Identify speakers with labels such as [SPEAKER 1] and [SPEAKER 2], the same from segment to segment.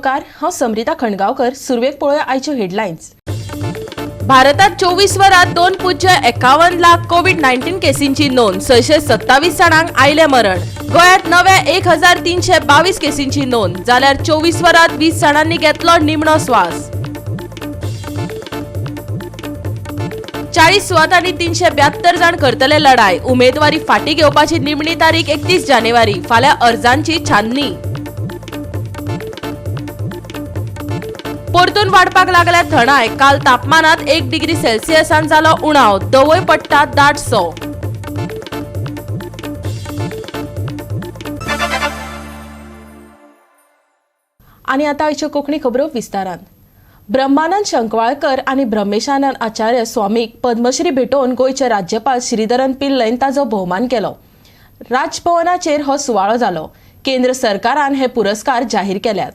[SPEAKER 1] येवकार. हांव समरिता खंडगांवकर. सुरवेक पळोवया आयच्यो हेडलायन्स. भारतात 24 वरांत 2.51 लाख कोवीड 19 केसींची नोंद. 627 जाणांक आयलें मरण. गोंयांत नव्या 1322 केसींची नोंद, जाल्यार 24 वरांत 20 जाणांनी घेतलो निमणो स्वास. 40 सुवातांनी 372 जाण करतले लढाय. उमेदवारी फाटी घेवपाची निमणी तारीख 31 जानेवारी. फाल्यां अर्जांची छाननी. परतून वाडपाक लागल्या थंडाय. काल तापमानात 1 डिग्री सेल्सियसान जालो उणाव. दवय पडटा दाट सो. आनी आतां आयच्यो कोंकणी खबरो विस्तारान. ब्रह्मानंद शंकवाळकर आनी ब्रह्मेशानंद आचार्य स्वामीक पद्मश्री भेटोवन गोंयचे राज्यपाल श्रीधरन पिल्लईन ताजो भोवमान केलो. राजभवनाचेर हो सुवाळो जालो. केंद्र सरकारान हे पुरस्कार जाहीर केल्यात.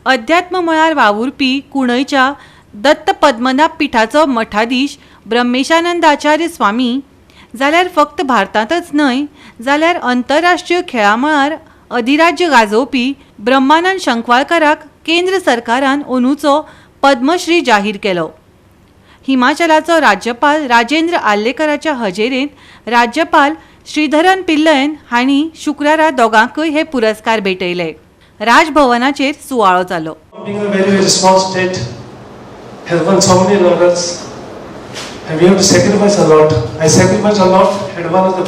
[SPEAKER 2] अध्यात्म मळार वावुरपी कुणयच्या दत्त पद्मनाभ पिठाचो मठाधीश ब्रह्मेशानंद आचार्य स्वामी जाल्यार फक्त भारतांतच न्हय जाल्यार अंतरराष्ट्रीय खेळा मळार अधिराज्य गाजोवपी ब्रह्मानंद शंकवाळकराक केंद्र सरकारान अंदूचो पद्मश्री जाहीर केलो. हिमाचलाचो राज्यपाल राजेंद्र आर्लेकराच्या हजेरेंत राज्यपाल श्रीधरन पिल्लयन हांणी शुक्रारा दोगांकय हे पुरस्कार भेटयले. राजभवनाचेर सुवाळो जालो.
[SPEAKER 3] Being a very, very small state, has won so many laurels, and we have to sacrifice a lot. I sacrificed a lot, had one of the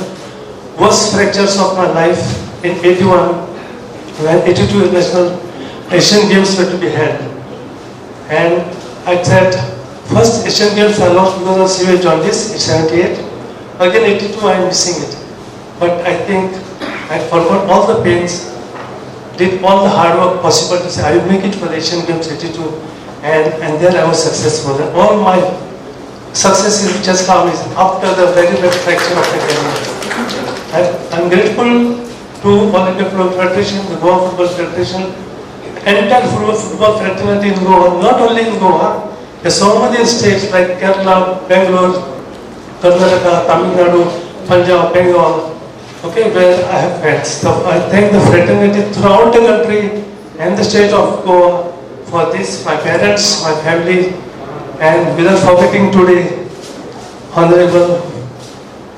[SPEAKER 3] worst fractures of my life in 81, when 82 National Asian Games were to be held. And I said, first Asian Games I lost because of severe jaundice in 78. Again 82 I am missing it. But I think I forgot all the pains, did all the hard work possible to say I will make it for the Asian Games 82, and there I was successful. And all my successes which has come is after the very bad fracture of the career. I'm grateful to All India Football Federation, the Goa Football Federation, entire football fraternity in Goa, not only in Goa, there are so many states like Kerala, Bangalore, Karnataka, Tamil Nadu, Punjab, Bengal, okay, where I have friends. So I thank the fraternity throughout the country and the state of Goa for this, my parents, my family, and without forgetting today, Honorable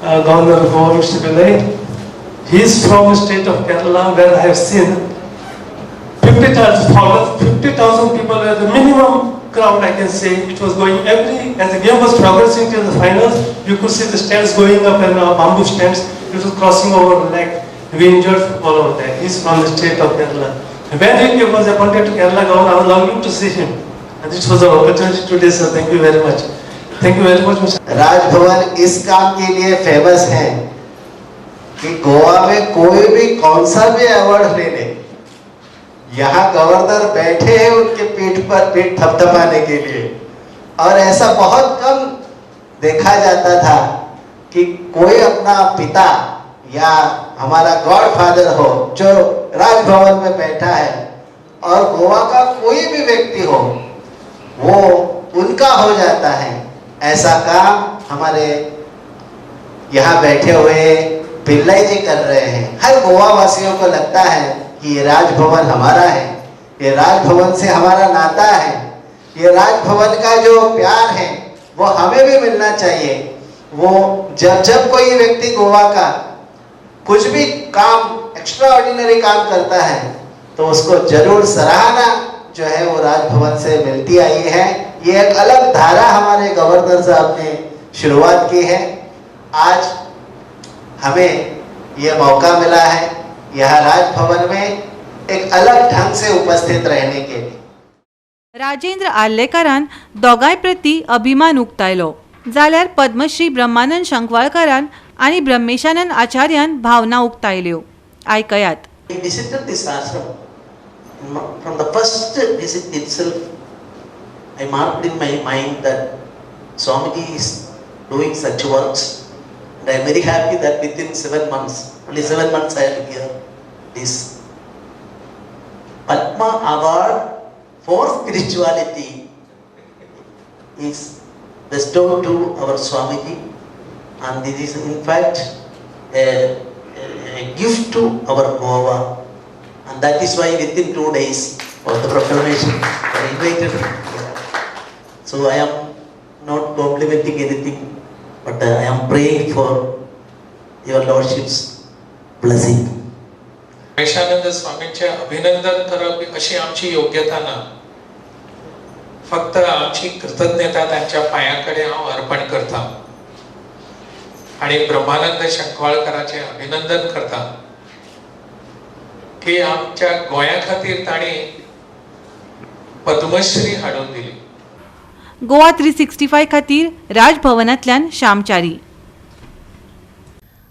[SPEAKER 3] Governor of Goa, Mr. Pillai. He is from the state of Kerala, where I have seen 50,000 people were the minimum crowd, I can say. It was going as the game was progressing till the finals, you could see the stands going up and bamboo stands. It was crossing over, like we enjoyed football over there. He's from the state of Kerala. When he was appointed to Kerala governor, I was longing to see him. And this was an opportunity today, sir. Thank you very much. Thank you very much, Mr.
[SPEAKER 4] Raj Bhavan इस काम K लिए famous है कि गोवा में कोई भी कौन सा भी award ले ले, यहाँ गवर्नर बैठे हैं उनके पीठ पर पीठ थपथपाने के लिए. और ऐसा बहुत कम देखा जाता था कि कोई अपना पिता या हमारा गॉडफादर हो जो राजभवन में बैठा है और गोवा का कोई भी व्यक्ति हो वो उनका हो जाता है. ऐसा काम हमारे यहाँ बैठे हुए पिल्लई जी कर रहे हैं. हर गोवा वासियों को लगता है कि ये राजभवन हमारा है, ये राजभवन से हमारा नाता है, ये राजभवन का जो प्यार है वो हमें भी मिलना चाहिए. वो जब जब कोई व्यक्ति गोवा का कुछ भी काम, एक्स्ट्रा ऑर्डिनरी काम करता है तो उसको जरूर सराहना जो है वो राजभवन से मिलती आई है. ये एक अलग धारा हमारे गवर्नर साहब ने शुरुआत की है. आज हमें ये मौका मिला है यह राजभवन में एक अलग ढंग से उपस्थित रहने के लिए.
[SPEAKER 2] राजेंद्र आर्लेकरान दोगांय प्रती अभिमान उक्तायलो, जाल्यार पद्मश्री ब्रह्मानंद शंकवाळकरान आनी ब्रह्मेशानंद आचार्यान भावना उक्तायल्यो. आयकयात.
[SPEAKER 5] I visited this ashram. From the first visit itself, I marked in my mind that Swamiji is doing such works, and I am very happy that within 7 months, only 7 months I am here, this Padma Award for spirituality is bestowed to our Swamiji, and this is in fact a gift to our Goa, and that is why within 2 days for the proclamation. I invited. So I am not complimenting anything, but I am praying for your Lordship's blessing.
[SPEAKER 6] Brahmeshanand स्वामींचे अभिनंदन करप अशी आमची योग्यता ना. फक्त आमची कृतज्ञता त्यांच्या पायां कडेन हांव अर्पण करता आणि ब्रह्मानंद शंखवाळकराचें अभिनंदन करता की आमच्या गोंया खातीर तांणी पद्मश्री हाडून दिली.
[SPEAKER 2] गोवा 365 खातीर राजभवनांतल्यान श्यामचारी.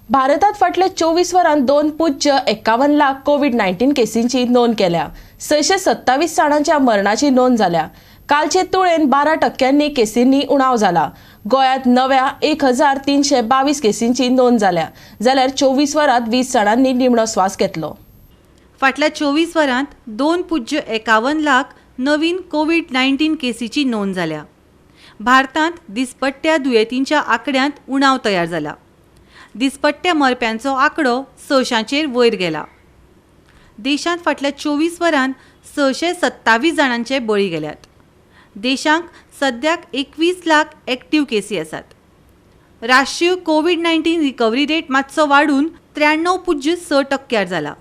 [SPEAKER 1] भारतात फाटल्या 24 वरांत 2.51 लाख कोवीड 19 केसींची नोंद केल्या. 627 जाणांच्या मरणाची नोंद जाल्या. कालचे तुळेन 12 टक्क्यांनी केसींनी उणाव जाला. गोंयांत नव्या 1322 केसींची नोंद जाल्या, जाल्यार 24 वरांत 20 जाणांनी निमणो स्वास घेतलो.
[SPEAKER 2] फाटल्या 24 वरांत 2.51 लाख नवीन कोवीड 19 केसीची नोंद जाल्या. भारतांत दिसपट्ट्या दुयेंतींच्या आंकड्यांत उणाव तयार जाला. दिसपट्ट्या मरप्यांचो आंकडो 600चेर वयर गेला. देशांत फाटल्या 24 वरांत 627 जाणांचे बळी गेल्यात. देशांत सद्याक 21 लाख एक्टीव केसी आसात. राष्ट्रीय कोवीड 19 रिकवरी रेट मातसो वाडून 93.6 टक्क्यार जाला.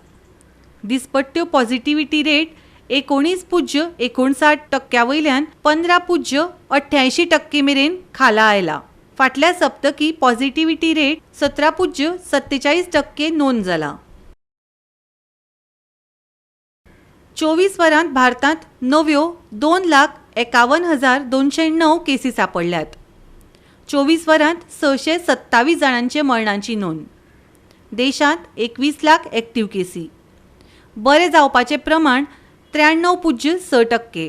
[SPEAKER 2] दिसपट्ट्यो पॉझिटिव्हिटी रेट 19.59 टक्क्या वयल्यान 15.88 टक्के मेरेन खाला आयला. फाटल्या सप्तकी पॉझिटिव्हिटी रेट 17.47 टक्के नोंद जाला. 24 वरांत भारतांत नव्यो 2,51,209 केसी सांपडल्यात. 24 वरांत 627 जाणांचे मरणाची नोंद. देशांत 21 लाख एक्टीव केसी. बरें जावपाचें प्रमाण 93.6 टक्के.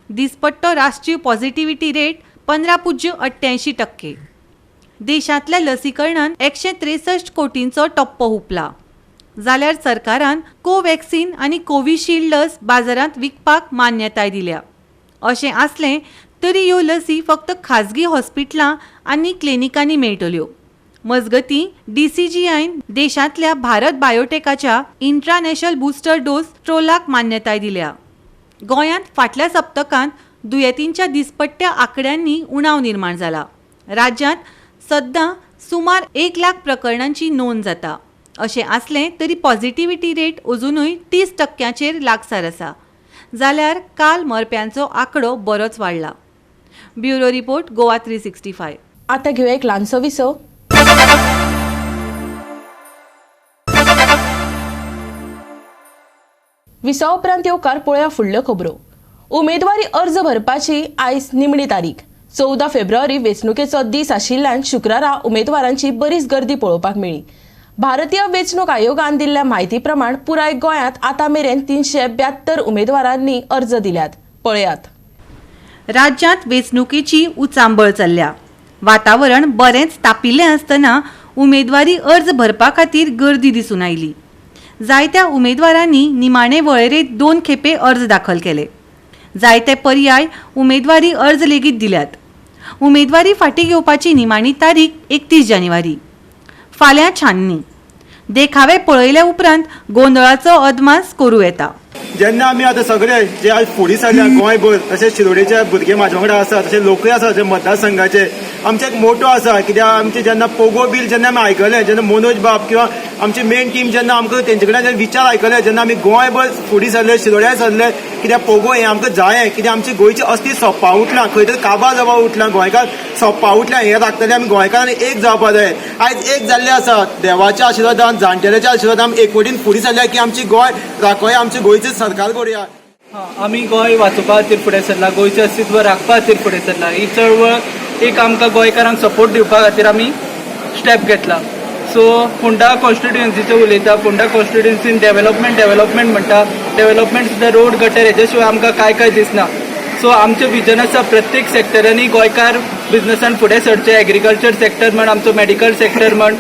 [SPEAKER 2] दिसपट्टो राष्ट्रीय पॉझिटिव्हिटी रेट 15.88 टक्के. देशांतल्या लसीकरणान 163 कोटींचो टप्पो हुपला, जाल्यार सरकारान कोवॅक्सीन आनी कोविशिल्ड लस बाजारांत विकपाक मान्यताय दिल्या. अशें आसलें तरी ह्यो लसी फक्त खाजगी हॉस्पिटलां आनी क्लिनिकांनी मेळटल्यो. मजगतीं, डीसीजीआयन देशांतल्या भारत बायोटेकाच्या इंट्रानेशल बुस्टर डोस ट्रोलाक मान्यताय दिल्या. गोंयांत फाटल्या सप्तकांत दुयेंतींच्या दिसपट्ट्या आंकड्यांनी उणाव निर्माण जाला. राज्यांत सद्दां सुमार 1 लाख प्रकरणांची नोंद जाता. अशें आसलें तरी पॉझिटिव्हिटी रेट अजुनूय 30 टक्क्यांचेर लागसार आसा, जाल्यार काल मरप्यांचो आंकडो बरोच वाडला. Bureau report, Goa 365.
[SPEAKER 1] आता घेऊया एक ल्हानसो विसव. विसवा उपरांत येवकार. पळोवया फुडल्यो खबरो. उमेदवारी अर्ज भरपाची आयज निमणी तारीख. 14 फेब्रुवारी वेंचणुकेचो दीस आशिल्ल्यान शुक्रारा उमेदवारांची बरीच गर्दी पळोवपाक मेळ्ळी. भारतीय वेंचणूक आयोगान दिल्ल्या म्हायती प्रमाण पुराय गोंयांत आतां मेरेन 372 उमेदवारांनी अर्ज दिल्यात. पळयात.
[SPEAKER 2] राज्यांत वेंचणुकेची उचांबळ चल्ल्या. वातावरण बरेंच तापिल्लें आसतना उमेदवारी अर्ज भरपा खातीर गर्दी दिसून आयली. जायत्या उमेदवारांनी निमाणे वळेरेंत दोन खेपे अर्ज दाखल केले. जायते पर्याय उमेदवारी अर्ज लेगीत दिल्यात. उमेदवारी फाटीं घेवपाची निमाणी तारीख 31 जानेवारी. फाल्यां छाननी. देखावे पळयल्या उपरांत गोंदळाचो अदमास करूं येता.
[SPEAKER 7] जेन्ना आमी आतां सगळे जे आज फुडें सरल्या गोंयभर, तशेंच शिरोडेचे भुरगे म्हाज्या वांगडा आसा, तशें लोकूय आसा जे मतदारसंघाचे, आमचें एक मोटो आसा. कित्याक आमचे जेन्ना पोगो बील जेन्ना आमी आयकलें, जेन्ना मनोज बाब किंवा आमची मेन टीम जेन्ना आमकां तेंचे कडेन विचार आयकले, जेन्ना आमी गोंयभर फुडें सरले, शिरोड्याय सरले, कित्याक पोगो हें आमकां जायें. कित्याक आमची गोंयची अस्तित्व सोंपपा उठलां, खंय तरी काबार जावपा उठलां, गोंयकार सोंपपा उठल्या. हें राखतले आमी गोंयकारांनी एक जावपा जाय. आयज एक जाल्ले आसा. देवाच्या आशिर्वादान, जाणटेल्याच्या आशिर्वादान आमी एकवटीन फुडें सरल्या की आमची गोंय राखोया, आमची गोंयचें सरकार करुया.
[SPEAKER 8] आमी गोंय वाचोवपा खातीर फुडें सरला, गोंयचें अस्तित्व राखपा खातीर फुडें सरला. ही चळवळ एक आमकां गोंयकारांक सपोर्ट दिवपा खातीर आमी स्टेप घेतला. सो फोंडा कॉन्स्टिट्युएन्सीचें उलयता. फोंडा कॉन्स्टिट्युएन्सीन डेव्हलपमेंट, डेव्हलपमेंट म्हणटा. डेव्हलपमेंट सुद्दां रोड, गटर हेच्या शिवाय आमकां कांय कांय दिसना. सो आमचें विजन आसा, प्रत्येक सेक्टरांनी गोंयकार बिझनसान फुडें सरचें. एग्रीकल्चर सेक्टर म्हण, आमचो मेडिकल सेक्टर म्हण,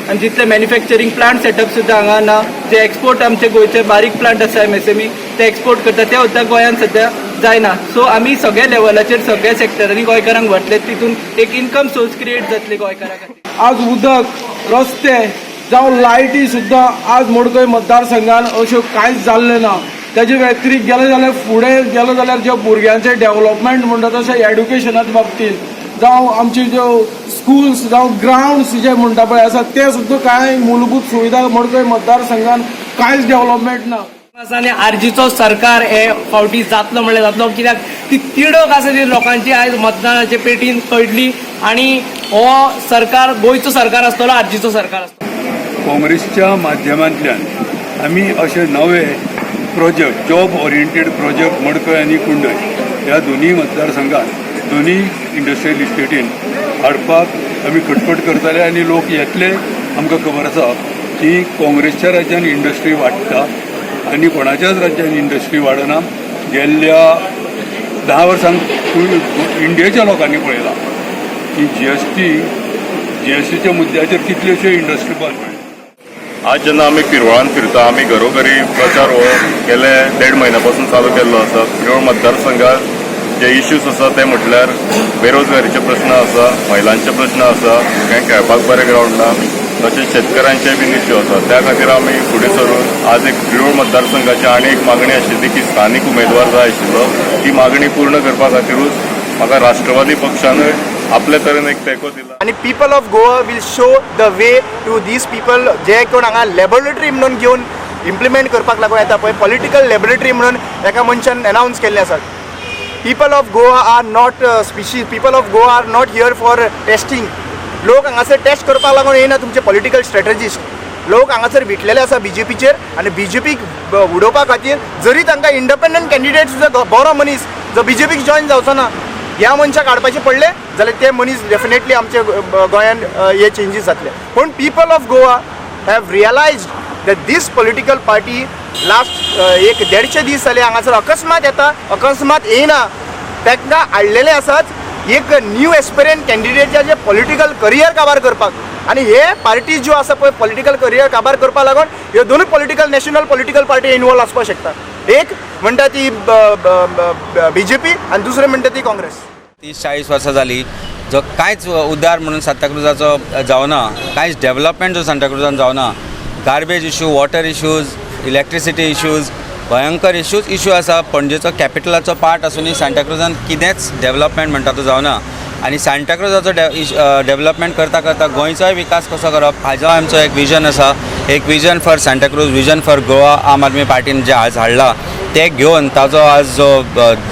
[SPEAKER 8] आनी जितले मॅन्युफॅक्चरींग प्लांट सेटअप सुद्दां हांगा ना. जे एक्सपोर्ट आमचे गोंयचे बारीक प्लांट आसा, एमएसएमई, ते एक्सपोर्ट करता, ते सुद्दां गोंयांत सद्या जायना. सो आमी सगळ्या लेवलाचेर सगळ्या सेक्टरांनी गोंयकारांक व्हरतले. तितून एक इन्कम सोर्स क्रिएट जातली गोंयकारां खातीर.
[SPEAKER 9] आज उदक, रस्ते जावं लायटी सुद्दां आज मडकय मतदारसंघान अश्यो कांयच जाल्लें ना. त्याचे व्यतिरिक्त गेले जाल्यार फुडें गेलो जाल्यार जे भुरग्यांचे डेव्हलपमेंट म्हणटा तशें एड्युकेशनाच्या बाबतींत जावं आमची ज्यो स्कुल्स जावं ग्रावंड्स जे म्हणटा पळय आसा ते सुद्दां कांय मूलभूत सुविधा मडकय मतदारसंघान कांयच डेव्हलपमेंट ना.
[SPEAKER 10] आसा आनी आरजीचो सरकार हे फावटी जातलो म्हणल्यार जातलो, कित्याक ती तिडक आसा ती लोकांची आयज मतदानाचे पेटीन कळटली आनी हो सरकार गोंयचो सरकार आसतलो, आरजीचो सरकार आसतलो.
[SPEAKER 11] काँग्रेसच्या माध्यमांतल्यान आमी अशे नवे project, job oriented project Madkai आनी कुंडय ह्या दोनूय मतदारसंघात दोनूय इंडस्ट्रियल इस्टेटीन हाडपाक आमी खटपट करतले आनी लोक येतले. आमकां खबर आसा की काँग्रेसच्या राज्यान इंडस्ट्री वाडटा आनी कोणाच्याच राज्यान इंडस्ट्री वाडना. गेल्ल्या 10 वर्सांक इंडियेच्या लोकांनी पळयलां की जीएसटीच्या मुद्द्याचेर कितल्योश्यो इंडस्ट्री बंद पडल्या.
[SPEAKER 12] आज जेन्ना आमी पिरवळान फिरता, आमी घरोघरी प्रचार हो गेले 1.5 म्हयन्या पासून चालू केल्लो आसा. पिरवळ मतदारसंघात जे इश्यूज आसा ते म्हटल्यार बेरोजगारीचे प्रश्न आसा, महिलांचे प्रश्न आसा, भुरग्यांक खेळपाक बरें ग्रावंड ना, तशेंच शेतकऱ्यांचे बीन इश्यू आसा. त्या खातीर आमी फुडें सरून आज एक पिरवळ मतदारसंघाची आनी एक मागणी आशिल्ली की स्थानीक उमेदवार जाय आशिल्लो. ती मागणी पूर्ण करपा खातीरूच म्हाका राष्ट्रवादी पक्षानूय आपले तरेन एक तेंको दिला.
[SPEAKER 7] आनी people of Goa will show the way to these people जे कोण हांगा लॅबोरेटरी म्हणून घेवन इम्प्लिमेंट करपाक लागून येता पळय, पॉलिटिकल लॅबोरेटरी म्हणून एका मनशान अनावन्स केल्लें आसा. People of Goa are not species, people of Goa are not here for testing. लोक हांगासर टेस्ट करपाक लागून येयना तुमचे पॉलिटिकल स्ट्रेटजिस्ट. लोक हांगासर विटलेले आसा बीजेपीचेर आनी बीजेपीक उडोवपा खातीर जरी तांकां इंडिपेंडंट कॅन्डिडेट सुद्दां बरो मनीस जो बीजेपीक जॉयन जावचो ना ह्या मनशाक हाडपाचें पडलें जाल्यार ते मनीस डेफिनेटली आमचे गोंयान हे चेंजीस जातले. पूण people of Goa have realised that this political party last 150 दीस जाले हांगासर अकस्मात येता, अकस्मात येयना. तांकां हाडलेले आसात एक न्यू एस्पिरंट कॅन्डिडेटाचें पॉलिटिकल करियर काबार करपाक आनी हे पार्टी ज्यो आसा पळय पॉलिटिकल करियर काबार करपाक लागून ह्यो दोनूय political national political party involve आसपाक शकता. एक म्हणटा ती बीजेपी आनी दुसरें म्हणटा ती काँग्रेस.
[SPEAKER 13] 30-40 वर्सां जाली जो कांयच उद्धार म्हणून सांताक्रुजाचो जावना, कांयच डेवलपमेंट जो सांताक्रुजान जावना. Garbage issue, water issues, electricity issues, भयंकर इश्यू आसा. पणजेचो कॅपिटलाचो पार्ट आसुनूय सांताक्रुजान कितेंच डेवलपमेंट म्हणटा तो जावना आनी सांताक्रुजाचो डेवलपमेंट करता करता गोंयचोय विकास कसो करप हाजो आमचो एक विजन आसा. एक vision for Santacruz, vision for Goa Aam Aadmi पार्टीन जें आज हाडलां तें घेवन ताजो आज जो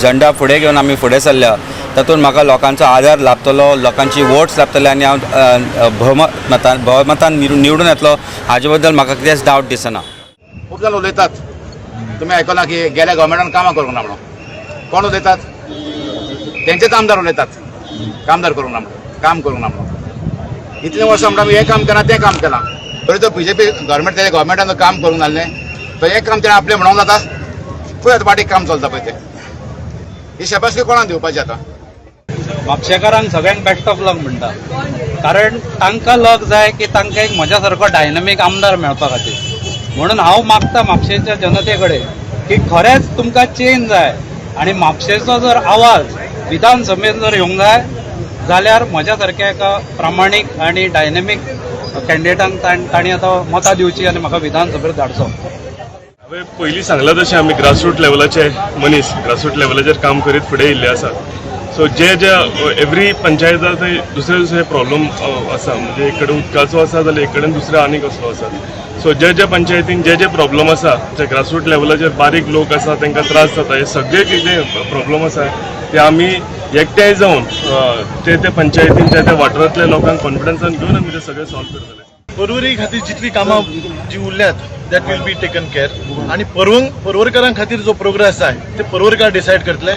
[SPEAKER 13] झंडा फुडें घेवन आमी फुडें सरल्या तातूंत म्हाका लोकांचो आदार लाभतलो, लोकांची वोट्स लाभतले आनी हांव भोवमतान निवडून येतलो हाजे बद्दल म्हाका कितेंच डावट दिसना.
[SPEAKER 14] खूब जाण उलयतात, तुमी आयकलां की गेल्या गव्हर्मेंटान कामां करूंक ना म्हणून. कोण उलयतात? तेंचेच आमदार उलयतात, कामदार करूंक ना म्हणून, काम करूंक ना म्हणून. इतले वर्सां म्हणटा आमी हें काम केलां तें काम केलां, तरी तो बीजेपी गव्हर्मेंट तेज्या गव्हर्मेंटान काम करूंक नासलें तो हें काम तेणें आपलें म्हणूंक जाता. पळय आतां पार्टीक काम चलता पळय तें, ही शाबासकी कोणाक दिवपाची आतां?
[SPEAKER 15] म्हापशेकारांक सगळ्यांक बेस्ट ऑफ लक म्हणटा, कारण तांकां लक जाय की तांकां एक म्हज्या सारको डायनामीक आमदार मेळपा खातीर. म्हणून हांव मागता म्हापशेच्या जनते कडेन की खरेंच तुमकां चेंज जाय आनी म्हापशेचो जर आवाज विधानसभेंत जर येवंक जाय जाल्यार म्हज्या सारक्या एका प्रामाणीक आनी डायनामीक कॅन्डिडेटांक तांणी आतां मतां दिवची आनी म्हाका विधानसभेर धाडचो.
[SPEAKER 16] हांवें पयलीं सांगलां तशें आमी ग्रासरूट लेवलाचे मनीस, ग्रासरूट लेवलाचेर काम करीत फुडें येयल्ले आसात. सो जे जे एवरी पंचायत थंय दुसरे दुसरे प्रॉब्लम आसा, म्हणजे एक कडेन उदकाचो आसा जाल्यार एक कडेन दुसरे आनीक कसलो आसा. सो जे जे पंचायतीन जे जे प्रॉब्लम आसा, जे ग्रासरूट लेवलाचेर बारीक लोक आसा तांकां त्रास जाता, हे सगळे कितें प्रॉब्लम आसा ते आमी एकठांय जावन ते ते पंचायतीन त्या त्या वाठारांतल्या लोकांक कॉन्फिडन्सान घेवन आमी ते सगळे सॉल्व करतले.
[SPEAKER 17] पर्वरी खातीर जितली कामां जी उरल्यात that will be taken care आनी पर्वरकारां खातीर जो प्रोग्रेस जाय ते पर्वरकार डिसायड करतले,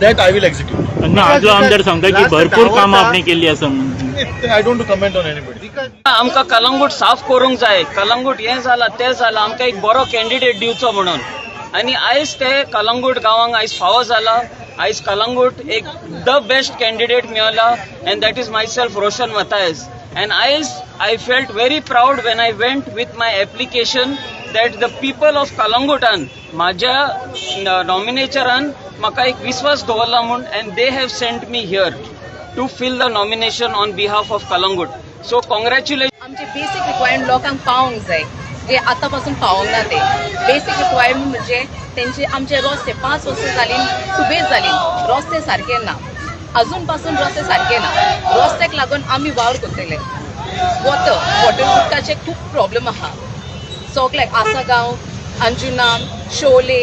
[SPEAKER 17] that I will execute.
[SPEAKER 18] आदलो आमदार सांगता की भरपूर कामां आपणे केल्ली आसा म्हणून.
[SPEAKER 17] I don't comment on anybody.
[SPEAKER 19] आमकां कलंगूट साफ करूंक जाय, कलंगूट हें जालां तें जालां, आमकां एक बरो कॅन्डिडेट दिवचो म्हणून. आनी आयज ते कलंगूट गांवांक आयज फावो जाला. आयज कलंगूट एक the best candidate मेळला and that is myself Roshan Mathias. And आयज I felt very proud when I went with my application that the people of कलंगूटान म्हाज्या नॉमिनेचरान म्हाका एक विस्वास दवरला म्हूण and they have sent me here to fill the nomination on behalf of Calangute. So congratulation.
[SPEAKER 20] आमचे basic requirement लोकांक पावोंक जाय, जे आतां पासून पावोंक ना ते बेसीक रिक्वायरमेंट म्हणजे तेंचे आमचे रस्ते 5 वर्सां जालीं सुबेज जालीं, रस्ते सारके ना, अजून पासून रस्ते सारके ना. रस्त्याक लागून आमी वावर करतले. वॉटर उदकाचे खूब प्रॉब्लम आहा सगळ्याक. आसागांव, अंजुना, शोले,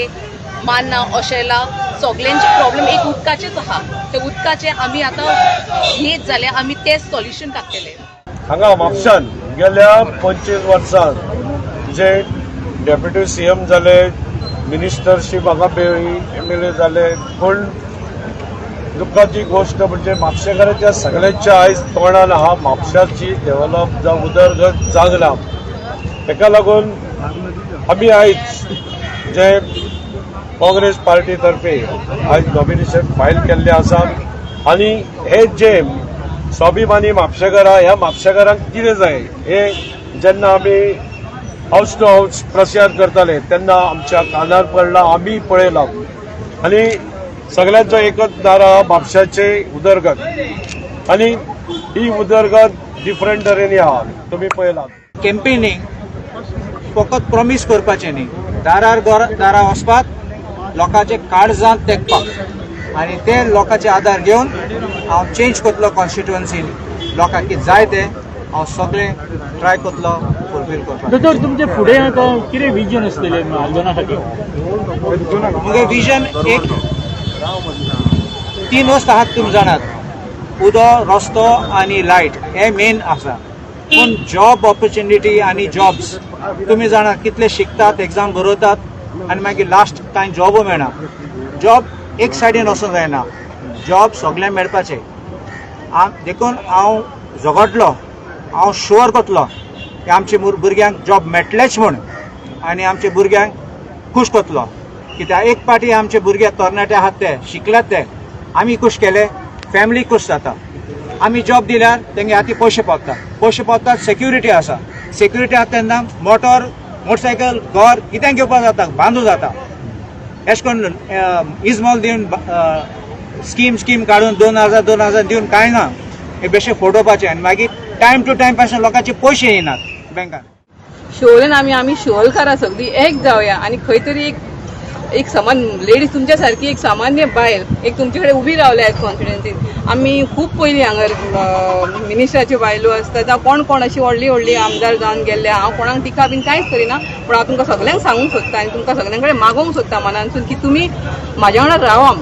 [SPEAKER 20] मान्ना, ओशेला सगळ्यांचे प्रॉब्लम एक उदकाचेच आहा. ते उदकाचे आमी आतां येत जाल्यार आमी तें सोल्युशन काडटले.
[SPEAKER 21] हांगा म्हापशान गेल्या 25 वर्सां जे डेप्युटी सीएम जाले, मिनिस्टरशीप हांगा मेळ्ळी, एमएलए जाले, पूण दुःखाची गोष्ट म्हणजे म्हापशेकारांच्या सगळ्यांच्या आयज तोंडान आहा म्हापशाची डेव्हलप जावं उदरगत जावंक ना. ताका लागून आमी आयज जे काँग्रेस पार्टी तर्फे आयज नॉमिनेशन फायल केल्लें आसा आनी हे जे स्वाभिमानी म्हापशेकारां ह्या म्हापशेकारांक कितें जाय हे जेन्ना आमी हावस टू हावस प्रचार करताले तेन्ना आमच्या कानार पडला, आमी पळयला आनी सगळ्यांचो एकच नारा म्हापशाचे उदरगत आनी ही उदरगत डिफरंट तरेन आहा, तुमी पळयला.
[SPEAKER 22] कॅम्पेनिंग फकत प्रॉमीस करपाचें न्ही, दारार दारा वचपाक, लोकांचे काळजांत तेंकपाक आनी ते लोकांचे आदार घेवन हांव चेंज करतलो कॉन्स्टिट्युएन्सीन. लोकांक कितें जाय तें हांव सगळें ट्राय करतलो फुलफील करपाक.
[SPEAKER 18] दोतोर, तुमचें फुडें आतां कितें विजन आसतलें आंदोलना खातीर?
[SPEAKER 22] म्हगे विजन एक 3 वस्त आहात तुमी जाणात, उदक, रस्तो आनी लायट हे मेन आसा. पूण जॉब ऑपॉर्च्युनिटी आनी जॉब्स तुमी जाणात कितले शिकतात, एग्जाम बरयतात आनी मागीर लास्ट कांय जॉबू मेळना. जॉब एक सायडीन वचूंक जायना, जॉब सगळ्यांक मेळपाचें. देखून हांव झगडलो, हांव शुअर करतलो की आमचे भुरग्यांक जॉब मेळटलेच म्हूण आनी आमच्या भुरग्यांक खूश करतलो. कित्याक एक पाटी आमचे भुरगे तरणाटे आहात ते शिकल्यात, ते आमी खूश केले फॅमिली खूश जाता. आमी जॉब दिल्यार तेंगे हाती पयशे पावता, पयशे पावतात, सेक्युरिटी आसा, सेक्युरिटी आसा तेन्ना मोटर, मोटरसायकल, घर कितें घेवपाक जाता, बांदू जाता. एश करून इजमॉल दिवन स्कीम स्कीम काडून 2000 2000 दिवन कांय ना, हे बेशे फोडोवपाचे आनी मागीर टायम टू टायम पासून लोकांचे पयशे येनात बँकान.
[SPEAKER 23] शिवोलेन आमी शिवोलकारां सगळीं एक जावया आनी खंय तरी एक समान लेडीज तुमच्या सारकी एक सामान्य बायल एक तुमचे कडेन उबी रावल्या आयज कॉन्फिडन्सीन. आमी खूब पयलीं हांगा मिनिस्टराच्यो बायलो आसता जावं कोण कोण अशी व्हडली व्हडली आमदार जावन गेल्ले. हांव कोणाक टिका बीन कांयच करिना, पूण हांव तुमकां सगल्यांक सांगूंक सोदता आनी तुमकां सगल्यां कडेन मागोवंक सोदता मनानसून की तुमी म्हाज्या वांगडा रावा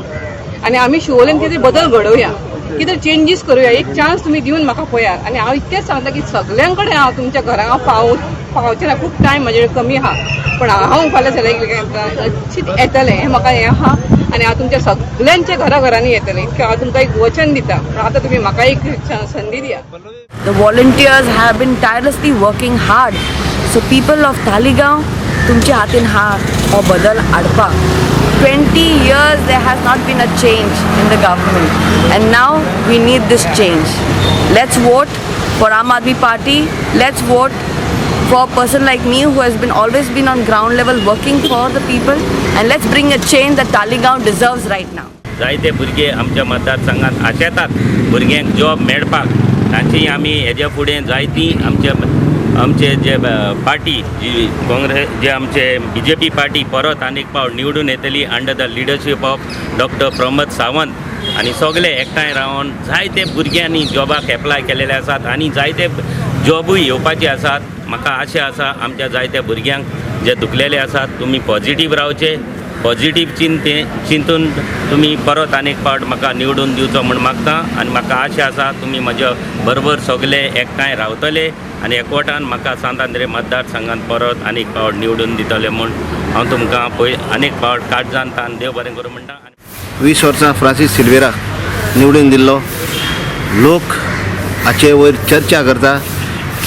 [SPEAKER 23] आनी आमी शिवोलेन कितें बदल घडोवया, कितें चेंजीस करुया, एक चान्स तुमी दिवन म्हाका पळयात. आनी हांव इतकेंच सांगता की सगल्यां कडेन हांव तुमच्या घरां हांव पावचें ना, खूब टायम म्हजे कडेन कमी आहा, पण हांव फाल्यां सगळ्यांक येतलें हें म्हाका हें आहा आनी हांव तुमच्या सगल्यांच्या घरा घरांनी येतलें, इतकें हांव तुमकां एक वचन दिता. पण आतां तुमी म्हाका एक संदी दिया.
[SPEAKER 24] The volunteers have been tirelessly working hard. So people of Taleigao, तुमच्या हातीन हा हो बदल हाडपाक. 20 years there has not been a change in the government and now we need this change. Let's vote for Aam Aadmi Party. Let's vote for a person like me who has been always been on ground level working for the people, and let's bring a change that Taleigao deserves right now.
[SPEAKER 25] जायते भुरगे आमच्या मतदारसंघात आशेतात भुरग्यांक job मेळपाक, तांची आमी हेज्या फुडें जायती आमचे आमचे जे पार्टी जी काँग्रेस जे आमचे बीजेपी पार्टी परत आनी एक पावट निवडून येतली under the leadership of doctor Pramod Sawant आनी सगळे एकठांय रावन जायते भुरग्यांनी जॉबाक एप्लाय केलेले आसात आनी जायते जॉबूय येवपाचे आसात. म्हाका आशा आसा आमच्या जायत्या भुरग्यांक जे दुखलेले आसात तुमी पॉझिटीव रावचे, पॉझिटीव चिंतून तुमी परत आनी एक पावट म्हाका निवडून दिवचो म्हूण मागता आनी म्हाका आशा आसा तुमी म्हज्या बरोबर सगळे एकठांय रावतले आनी एकवटान म्हाका सांत आंद्रे मतदारसंघात परत आनी एक पावट निवडून दितले म्हूण हांव तुमकां पळय आनी एक पावट काळजान तान देव बरें करूं म्हणटा.
[SPEAKER 26] 20 वर्सां फ्रांसीस सिल्वेरा निवडून दिल्लो लोक हाचे वयर चर्चा करता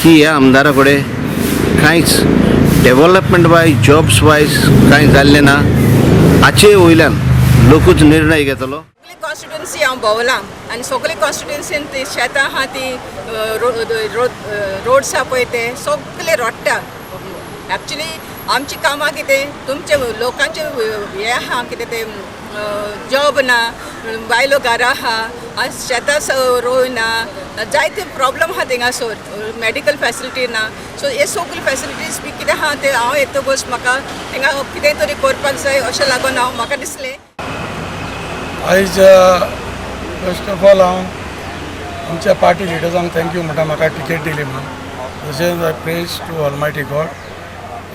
[SPEAKER 26] की ह्या आमदारा कडेन कांयच डेव्हलपमेंट वायज जॉब्स वायज कांय जाल्लें ना. हाचे वयल्यान लोकूच निर्णय घेतलो.
[SPEAKER 27] सगळी कॉन्स्टिट्युएन्सी हांव भोंवलां आनी सगळी कॉन्स्टिट्युएन्सीन ती शेतां आहा ती रोड्स आहा पळय ते सगळे रोडटा. एक्चुली आमची कामां कितें तुमचे लोकांचे हें आहा कितें तें जॉब ना, बायलो घरा आहा, शेतां रोयना, जायते प्रॉब्लम आहा थिंगासर, मेडिकल फॅसिलिटी ना. सो हे सगळे फॅसिलिटीज बी कितें आहा ते हांव येतकच म्हाका थिंगा कितें तरी करपाक जाय अशें लागून हांव म्हाका दिसलें.
[SPEAKER 1] आयज फर्स्ट ऑफ ऑल हांव आमच्या पार्टी लिडर्सांक thank you म्हणटा, म्हाका टिकेट दिली म्हणून. तशेंच I praise to almighty God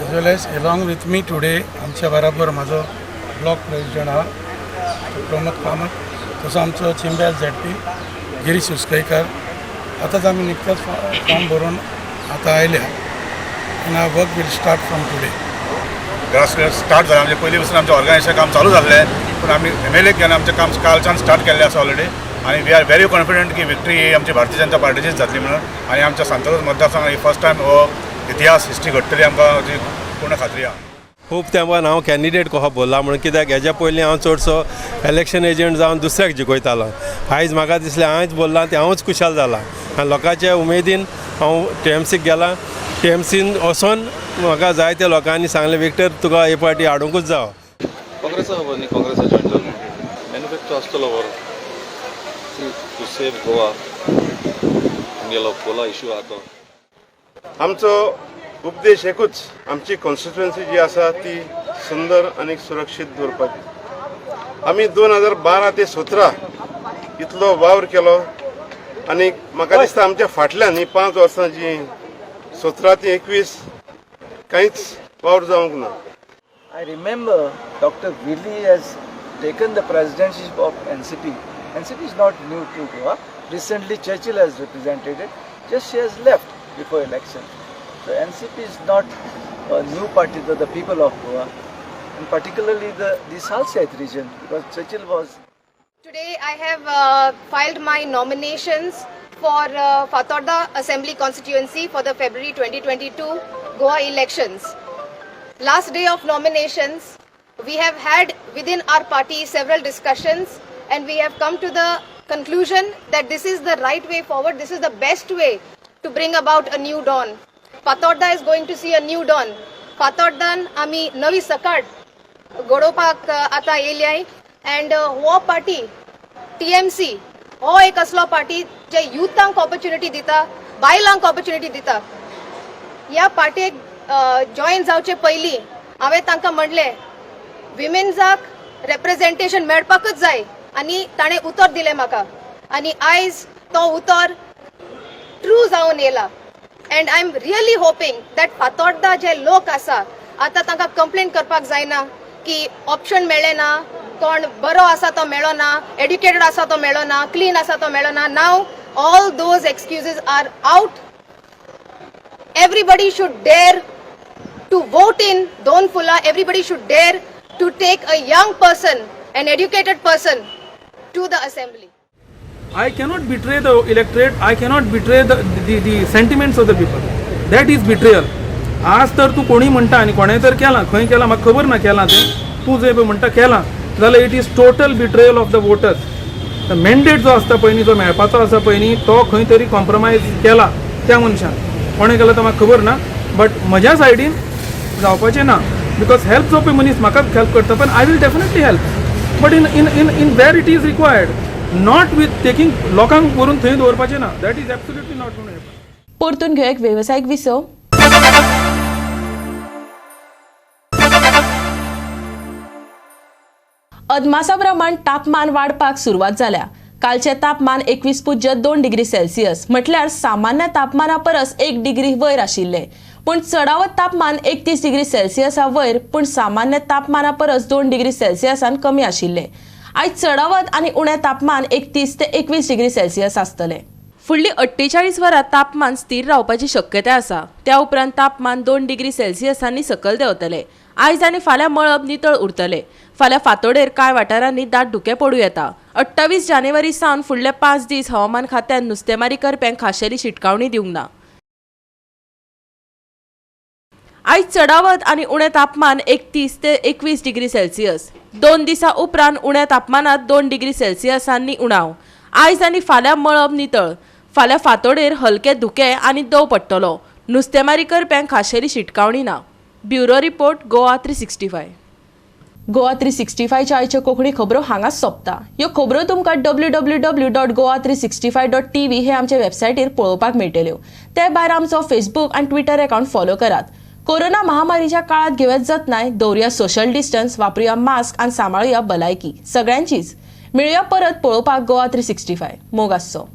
[SPEAKER 1] as well as along with me today आमच्या बराबर म्हाजो ब्लॉक प्रेसिडेंट आहा प्रमोद कामत, तसो आमचो चिंब्या झेडपी गिरीश उसकयकर. आतांच आमी निकतेच फॉर्म भरून आतां आयल्या आनी our work will start from today.
[SPEAKER 2] Grass start जालें आमचें, पयलीं पासून आमचें ऑर्गनायझेशन काम चालू जाल्लें, पूण आमी एम एल ए केन्ना आमचें काम कालच्यान स्टार्ट केल्लें आसा ऑलरेडी आनी we are very confident की विक्ट्री ही आमची भारतीय जनता पार्टीचीच जातली म्हणून. आनी आमच्या सांताक्रूज मतदारसंघात ही फर्स्ट टायम हो इतिहास हिस्ट्री घडटली आमकां अशी पूर्ण खात्री आहा.
[SPEAKER 3] खूब तेंपान हांव कॅन्डिडेट कसो भरला म्हणून, कित्याक हेज्या पयलीं हांव चडसो इलेक्शन एजंट जावन दुसऱ्याक जिखयतालो. आयज म्हाका दिसलें हांवेंच भरलां तें हांवूच खुशाल जालां आनी लोकांच्या उमेदीन हांव टीएमसीक गेलां. टीएमसीन वचोन म्हाका जायत्या लोकांनी सांगलें विक्टर तुका हे पार्टी हाडुंकूच जावो.
[SPEAKER 4] काँग्रेसा खबर न्ही, काँग्रेसा जॉयन जालो मॅन्युफॅक्चर आसतलो बरो टू सेव गोवा, आमगेलो कोला इशू आहा तो.
[SPEAKER 5] आमचो उपदेश एकूच, आमची कॉन्स्टिट्युएन्सी जी आसा ती सुंदर आनी सुरक्षीत दवरपाची. आमी 2012 ते 17 इतलो वावर केलो आनी म्हाका दिसता आमच्या फाटल्यान ही 5 वर्सां जी 17 ते 21 कांयच वावर जावंक ना.
[SPEAKER 6] I remember Dr. Willie has taken the presidency of NCP. NCP is not new to Goa. Recently Churchill has represented it. Just she has left before election. So NCP is not a new party to the people of Goa, and particularly the Salsette region, because Churchill was.
[SPEAKER 8] Today I have filed my nominations for Fatorda Assembly constituency for the February 2022 Goa elections. Last day of nominations, we have had within our party several discussions and we have come to the conclusion that this is the right way forward, this is the best way to bring about a new dawn. Fatorda is going to see a new dawn. Fatordan आमी नवी सकाळ घडोवपाक आतां येयल्याय and हो party TMC हो एक असलो party जे युथांक opportunity दिता, बायलांक ऑपॉर्च्युनिटी दिता. ह्या पार्टीक जॉयन जावचे पयलीं हांवें तांकां म्हणलें विमेन्साक रेप्रेझेंटेशन मेळपाकूच जाय आनी ताणें उतर दिलें म्हाका आनी आयज तो उतर ट्रू जावन येयला. And I am really hoping that Fatorda जे लोक आसा आतां तांकां कंप्लेन करपाक जायना की ऑप्शन मेळ्ळें ना, कोण बरो आसा तो मेळो ना, एड्युकेटेड आसा तो मेळो ना, क्लीन आसा तो मेळो ना. Now all those excuses are out. Everybody should dare to vote in Don Fula. Everybody should dare to take a young person, an educated person to the assembly.
[SPEAKER 28] I cannot betray the electorate, I cannot betray the sentiments of the people. That is betrayal. आज तर तूं कोणी म्हणटा आनी कोणें तर केलां, खंय केलां म्हाका खबर ना, केलां तें तूं जंय पळय म्हणटा केलां जाल्यार it is total betrayal of the voters. The mandate जो आसता पळय न्ही, जो मेळपाचो आसा पळय न्ही, तो खंय तरी कॉम्प्रोमायज केला त्या मनशान. कोणें केलां तो म्हाका खबर ना, बट म्हज्या सायडीन जावपाचें ना, because help जो पळय मनीस म्हाकाच हेल्प करता, पण I will definitely help, but in in in in where it is required, not with taking लोकांक व्हरून थंय दवरपाचें ना. That is absolutely not gonna happen.
[SPEAKER 29] परतून घेवया एक वेवसायीक विसव. अदमासा प्रमाण तापमान वाडपाक सुरवात जाल्या. कालचें तापमान 21.2 डिग्री सेल्सियस म्हटल्यार सामान्य तापमाना परस 1 डिग्री वयर आशिल्लें. पूण चडावत तापमान 31 डिग्री सेल्सियसा वयर, पूण सामान्य तापमाना परस 2 डिग्री सेल्सियसान कमी आशिल्लें. आयज चडावत आनी उणें तापमान 31 ते 21 डिग्री सेल्सियस आसतलें. फुडली 48 वरां तापमान स्थिर रावपाची शक्यताय आसा. त्या उपरांत तापमान 2 डिग्री सेल्सियसांनी सकयल देंवतलें. आयज आनी फाल्यां मळब नितळ उरतलें. फाल्यां फांतोडेर कांय वाठारांनी दाट धुकें पडूं येता. 28 जानेवारी सावन फुडले 5 दीस हवामान खात्यान नुस्तेमारी करप्यांक खाशेली शिटकावणी दिवंक ना. आयज चडावत आनी उणें तापमान 31 ते 21 डिग्री सेल्सियस. 2 दिसां उपरांत उण्या तापमानांत 2 डिग्री सेल्सियसांनी उणाव. आयज आनी फाल्यां मळब नितळ. फाल्यां फांतोडेर हलकें धुकें आनी दंव पडटलो. नुस्तेमारी करप्यांक खाशेली शिटकावणी ना. Bureau report, Goa 365. गोवा 365च्या आयच्यो कोंकणी खबरो हांगाच सोंपता. ह्यो खबरो तुमकां www.goa365.tv हे आमचे वेबसायटीर पळोवपाक मेळटल्यो. ते भायर आमचो फेसबूक आनी ट्विटर अकावंट फॉलो करात. कोरोना महामारीच्या काळात घेवया जतनाय, दवरुया सोशल डिस्टन्स, वापरुया मास्क आनी सांबाळुया भलायकी सगळ्यांचीच. मेळुया परत पळोवपाक गोवा 365. मोग आसचो.